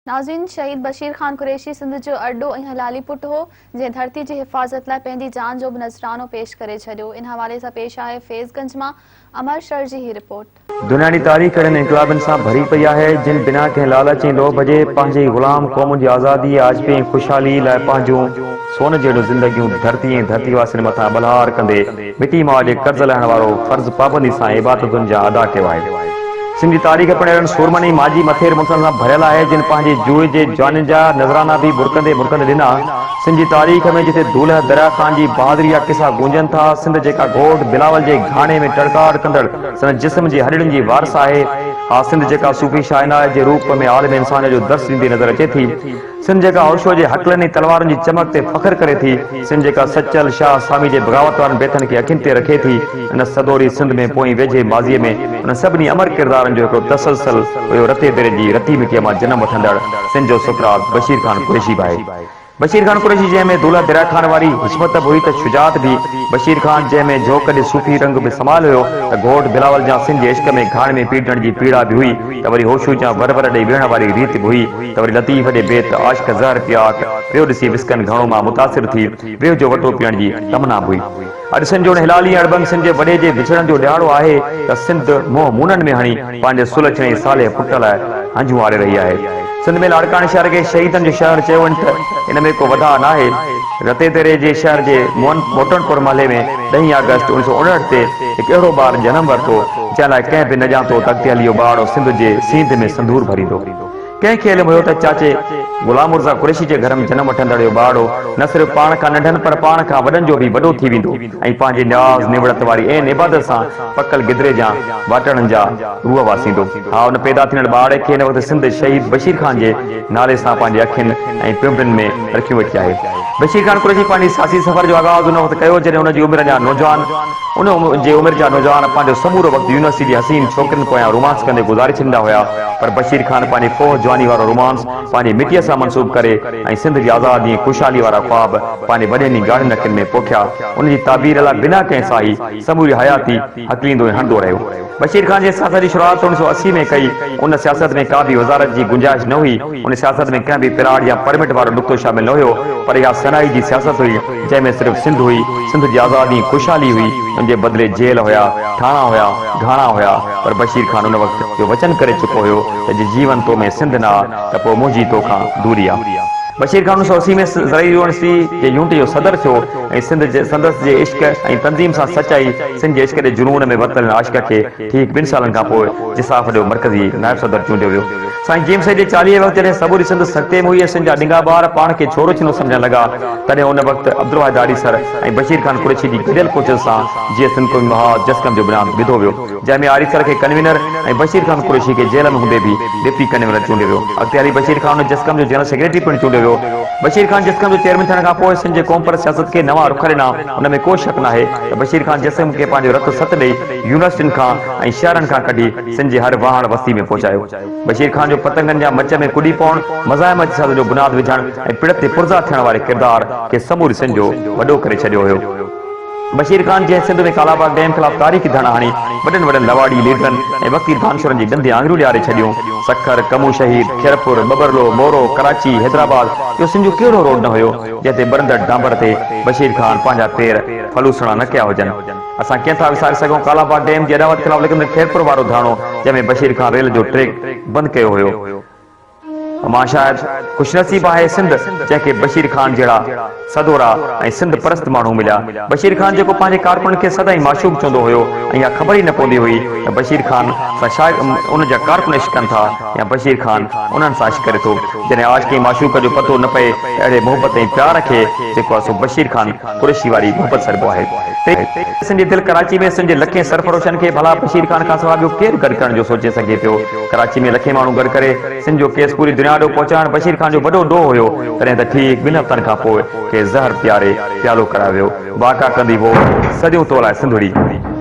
ناظرين شهيد بشير خان قريشي سنڌ جو ارڏو ۽ حلالي پٽ هو، جنهن ڌرتي جي حفاظت لاء پنهنجي جان جو به نذرانو پيش ڪري ڇڏيو. ان حوالي سان پيش آهي فيض گنج مان امر شر جي هي رپورٽ. دنيا جي تاريخ اهڙن انقلابين سان ڀري پئي آهي، جن بنا ڪنهن لالچ ۽ لوڀ جي پنهنجي ئي غلام قومن جي آزادي، آجپي ۽ خوشحالي لاء پنهنجون سون جهڙيون زندگيون ڌرتي ۽ ڌرتي واسين مٿان ٻلهار ڪندي مٽي ماء جي قرض لهڻ وارو فرض پابندي سان عبادتن جا ادا ڪيو آهي. سنڌ جي تاريخ پڻ اهڙن سورمن ۽ ماضي مٿير مڙسن سان ڀريل آهي، جن پنهنجي جوء جي جانين جا نذرانا به مرڪندي مرڪندي ڏنا. سنڌ جي تاريخ ۾ جتي دولهه دريا خان جي بهادري جا قصا گونجن ٿا، سنڌ جيڪا گهوٽ بلاول جي گهاڻي ۾ ٽڙڪاٽ ڪندڙ سندس جسم جي هڏڙين جي وارث آهي، ها سنڌ جيڪا صوفي شاهه عنايت جي روپ ۾ عالم انسانيت جو درس ڏيندي نظر اچي ٿي، سنڌ جيڪا هوشوء جي هڪلن ۽ تلوارن جي چمڪ تي فخر ڪري ٿي، سنڌ جيڪا سچل، شاهه، سامي جي بغاوت وارن بيتن کي اکين تي رکي ٿي، ان سدوري سنڌ ۾ پوئين ويجهي ماضيء ۾ انهن سڀني امر ڪردارن جو هڪڙو تسلسل هيو رتي دري جي رتي مٽيء مان جنم وٺندڙ سنڌ جو سقراط بشير خان قريشي به آهي. بشير خان قريشي جنهن ۾ دولهه دريا خان واري حشمت به هئي ته شجاعت به، بشير خان جنهن ۾ جهوڪ جي صوفي رنگ به سمايل هيو ته گهوٽ بلاول جيان سنڌ جي عشق ۾ گهاڻي ۾ پيڙجڻ جي پيڙا به هئي ته وري هوشو جيان ور ور ڏئي ويهڻ واري ريت به هئي ته وري لطيف جي بيت عاشق زهر پياڪ ويو ڏسي وسڪن گهڻو مان متاثر ٿي ويهه جو وٽو پيئڻ جي تمنا به هئي. اڄ سنڌ جو ان هلالي ۽ اڙٻنگ سنڌ جي وڏي جي وڇڙڻ جو ڏهاڙو آهي ته سنڌ منهن مونن ۾ هڻي پنهنجي سلڇڻي ۽ صالح پٽ لاء هنجون هاري رهي آهي. سنڌ ۾ لاڙڪاڻي شهر کي شهيدن جو شهر چيو وڃي ته ان ۾ ڪو وڌاء ناهي. رتيديري جي شهر جي موٽڻپور محلي ۾ ڏهين آگسٽ اوڻيهه سؤ اڻهٺ تي هڪ اهڙو ٻار جنم ورتو، جنهن لاء ڪنهن به نه ڄاتو ته اڳتي هلي اهو ٻارڙو سنڌ جي سينڌ ۾ سنڌور ڀريندو. ڪنهن کي علم هيو ته چاچي غلام مرزا قريشي جي گهر ۾ جنم وٺندڙ اهو ٻارڙو نه صرف پاڻ کان ننڍن پر پاڻ کان وڏن جو به وڏو ٿي ويندو ۽ پنهنجي نياز نوڙت واري عين عبادت سان پڪل گدري جيان واٽهڙن جا روح واسيندو. ها ان پيدا ٿيندڙ ٻارڙي کي هن وقت سنڌ شهيد بشير خان جي نالي سان پنهنجي اکين ۽ پنبڻين ۾ رکيون ويٺي آهي. بشير خان قريشي پنهنجي سياسي سفر جو آغاز ان وقت ڪيو جڏهن ان جي عمر اڃا نوجوان ان جي عمر جا نوجوان پنهنجو سمورو وقت يونيورسٽي جي حسين ڇوڪرين پويان رومانس ڪندي گذاري ڇڏيندا هيا پر بشير خان پنهنجي ڦوهه جواني وارو رومانس پنهنجي مٽيء سان منسوب ڪري ۽ سنڌ جي آزادي ۽ خوشحالي وارا خواب پنهنجي وڏين ۽ ڳاڙهين اکين ۾ پوکيا ان جي تعبير لاء بنا ڪنهن ساهي سموري حياتي هڪليندو ۽ هڻندو رهيو. بشير خان جنهن سياست جي شروعات اوڻيهه سؤ 80 ۾ ڪئي ان سياست ۾ ڪا به وزارت جي گنجائش نه هئي ان سياست ۾ ڪنهن به پلاٽ يا پرمٽ وارو نقطو شامل نه هيو پر اها صناعي جي سياست هئي جنهن ۾ صرف سنڌ هئي، سنڌ جي آزادي ۽ خوشحالي هئي، ان جي بدلي جيل هيا، ٿاڻا هيا، گهاڻا هيا، پر بشير خان ان وقت اهو وچن ڪري چڪو هيو ته جي جيون تو ۾ سنڌ نه آ ته پوء منهنجي تو کان دوري آ. بشير خان 1980 ۾ زرعي يونيورسٽي جي يونٽ جو صدر ٿيو ۽ سنڌ جي سندس جي عشق ۽ تنظيم سان سچائي سنڌ جي عشق جي جنون ۾ ورتل هن عاشق کي ٺيڪ ٻن سالن کان پوء جساف جو مرڪزي نائب صدر چونڊيو ويو. سائين جيم سيد جي چاليهي وقت جڏهن سموري سنڌ سڪتي ۾ هئي ۽ سنڌ جا ڏنگا ٻار پاڻ کي ڇورو ڇنو سمجهڻ لڳا، تڏهن ان وقت عبدالواحد آريسر ۽ بشير خان قريشي جي گڏيل ڪوشش سان جيئي سنڌ قومي محاذ جسقم جو بنياد وڌو ويو، جنهن ۾ آريسر کي ڪنوينر ۽ بشير خان قريشي کي جيل ۾ هوندي به ڊپٽي ڪنوينر چونڊيو ويو. اڳتي هلي بشير خان ان جسقم جو جنرل سيڪريٽري پڻ چونڊيو ويو. بشير خان جسقم جو چيئرمين ٿيڻ کان پوء سنڌ جي قومپرست سياست کي نوان رخ ڏنا. ان ۾ ڪو شڪ ناهي ته بشير خان جسقم کي پنهنجو رت ست ڏئي يونيورسٽين کان ۽ شهرن کان ڪڍي سنڌ جي هر واهڻ وستي ۾ پهچايو. بشير خان جو پتنگن جا مچ ۾ ڪڏي پوڻ، مزاحمتي سياست جو بنياد وجهڻ ۽ پڙ تي پرزا ٿيڻ واري ڪردار کي سموري سنڌ جو وڏو ڪري ڇڏيو هيو. بشير خان جنهن سنڌ ۾ ڪالاباغ ڊيم خلاف تاريخي ڌرڻا هڻي وڏن وڏن لواڙي ليڊرن ۽ وقتي دانشورن جي ڏندين آڱريون ڏياري ڇڏيون. سکر، ڪمون شهيد، خيرپور، ٻٻرلو، مورو، ڪراچي، حيدرآباد اهو سنڌ جو ڪهڙو روڊ نه هيو جنهن تي ٻرندڙ ڊانبر تي بشير خان پنهنجا پير ڦلوسڻا نه ڪيا هجن. اسان ڪيئن ٿا وساري سگهون ڪالا باغ ڊيم جي اڏاوت خلاف لڳندڙ خيرپور وارو ڌرڻو جنهن ۾ بشير خان ريل جو ٽريڪ بند ڪيو هيو. مان شايد خوشنصيب آهي سنڌ جنهن کي بشير خان جهڙا سدورا ۽ سنڌ پرست ماڻهو مليا. بشير خان جيڪو پنهنجي ڪارڪنن کي سدائين معشوق چوندو هيو ۽ اها خبر ئي نه پوندي هئي ته بشير خان سان شايد ان جا ڪارڪن عشق ڪن ٿا يا بشير خان انهن سان عشق ڪري ٿو. جڏهن عاشق ۽ معشوق جو پتو نه پئي ته اهڙي محبت ۽ پيار کي جيڪو آهي سو بشير خان قريشي واري محبت سڏبو آهي. سنڌ جي دل ڪراچي ۾ سنڌ جي لکين سرفروشن کي ڀلا بشير خان کانسواء ٻيو ڪير گڏ ڪرڻ جو سوچي سگهي پيو؟ ڪراچي ۾ لکين ماڻهو گڏ ڪري سنڌ جو ڪيس پوري دنيا آڏو پهچائڻ بشير خان جو وڏو ڏوهه هيو، تڏهن ته ٺيڪ ٻن هفتن کان پوء کيس زهر پياري پيالو ڪرايو ويو. واڪا ڪندي وو صديون تو لاء سنڌڙي.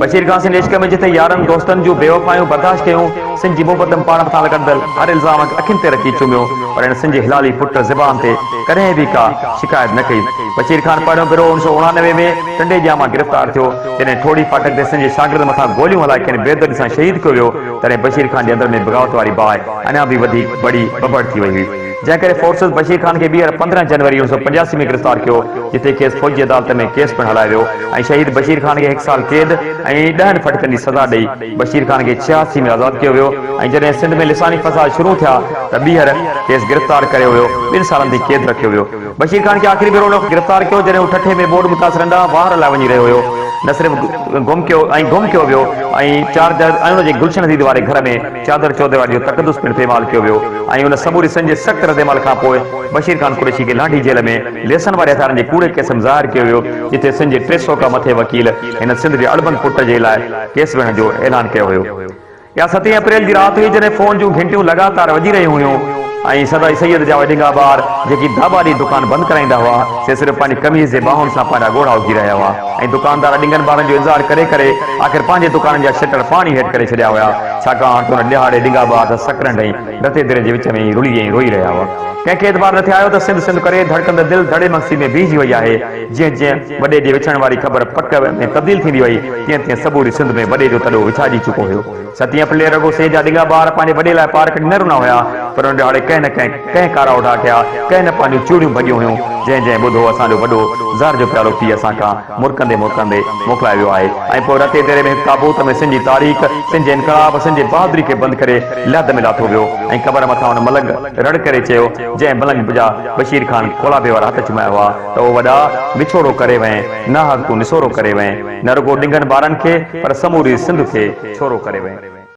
بشير خان سنڌ عشق ۾ جتي يارن دوستن جون بيوفايون برداشت ڪيون، سنڌ جي محبت ۾ پاڻ مٿان لڳندڙ هر الزام کي اکين تي رکي چميو، پر هن سنڌ جي هلالي پٽ زبان تي ڪڏهن به ڪا شڪايت نه ڪئي. بشير خان پهريون ڀيرو 1989 ۾ ٽنڊي ڄام مان گرفتار ٿيو، جڏهن ٺوڙهي ڦاٽڪ تي سنڌ جي شاگردن مٿان گوليون هلائي کين بيدردي سان شهيد ڪيو ويو، تڏهن بشير خان جي اندر ۾ بغاوت واري باهه اڃا به وڌيڪ وڙي ٻٻر ٿي وئي هئي. جنهن ڪري فورسز بشير خان کي ٻيهر 15 جنوري 1985 ۾ گرفتار ڪيو، جتي کيس فوجي عدالت ۾ ڪيس پڻ هلايو ويو ۽ شهيد بشير خان کي هڪ سال قيد ۽ ڏهن ڦٽڪن جي سزا ڏئي بشير خان کي 86 ۾ آزاد ڪيو ويو ۽ جڏهن سنڌ ۾ لساني فساد شروع ٿيا ته ٻيهر کيس گرفتار ڪريو ويو ٻن سالن تائين قيد رکيو ويو. بشير خان کي آخري ڀيرو ان وقت گرفتار ڪيو جڏهن هو ٺٽي ۾ ٻوڏ متاثرن ڏانهن واهر لاء وڃي رهيو هيو. نه صرف گم ڪيو ۽ گم ڪيو ويو ۽ چارجر ۽ ان جي گلشن حديد واري گهر ۾ چادر چوديواري جو تقدس پڻ پيمال ڪيو ويو ۽ ان سموري سن جي سخت ردعمل کان پوء بشير خان قريشي کي لانڍي جيل ۾ ليسن واري هٿيارن جي ڪوڙي ڪيس ۾ ظاهر ڪيو ويو جتي سن جي 300 کان مٿي وڪيل هن سنڌ جي اڙٻنگ پٽ جي لاء ڪيس وڙهڻ جو اعلان ڪيو هيو. اها ستين اپريل جي رات هئي جڏهن فون جون گهنٽيون لڳاتار وڄي رهيون هيون ۽ سدائين سيد جا اهي ڏنگا ٻار جيڪي ڌاٻا ڏئي دڪان بند ڪرائيندا هئا سي صرف پنهنجي قميص جي ٻانهن سان پنهنجا ڳوڙها اگهي رهيا هئا ۽ دڪاندار ڏنگن ٻارن جو انتظار ڪري ڪري آخر پنهنجي دڪانن جا شٽر پاڻ ئي هيٺ ڪري ڇڏيا هيا ڇاڪاڻ ته ان ڏهاڙي ڏنگا ٻار ته سڪرنڊ ۽ رتي دري جي وچ ۾ ئي رلي ۽ روئي رهيا هئا. ڪنهن کي اعتبار نه ٿي آيو ته سنڌ سنڌ ڪري ڌڙڪندڙ دل ڌڙي مگسي ۾ بيهجي وئي آهي. جيئن جيئن وڏي جي وڇڙڻ واري خبر پڪ ۾ تبديل ٿيندي وئي، تيئن تيئن سموري سنڌ ۾ وڏي جو تڏو وڇائجي چڪو هيو. ستين اپريل رڳو سيء جا ڏنگا ٻار پنهنجي وڏي لاء پار ڪڍي نه رنا هيا، پر ان ڏهاڙي ڪنهن نه ڪنهن ڪنهن ڪارا اوڍا ڪيا، ڪنهن نه پنهنجون چوڙيون ڀڳيون هيون، جنهن جنهن ٻڌو اسان جو وڏو زهر جو پيالو پي اسان کان مرڪندي مرڪندي موڪلائي ويو آهي ۽ پوء رتي ديري ۾ هڪ تابوت ۾ سنڌ جي تاريخ، سنڌ جي انقلاب، سنڌ جي بهادري کي بند ڪري لحد ۾ لاٿو ويو ۽ قبر مٿان ان ملنگ رڙ ڪري چيو، جنهن ملنگ جا بشير خان ڪولابي وارا هٿ چمايا هئا ته او وڏا وڇوڙو ڪري وئين، ناحق تون نسورو ڪري وئين، نه رڳو ڏنگن ٻارن کي پر سموري سنڌ کي ڇورو ڪري وئين.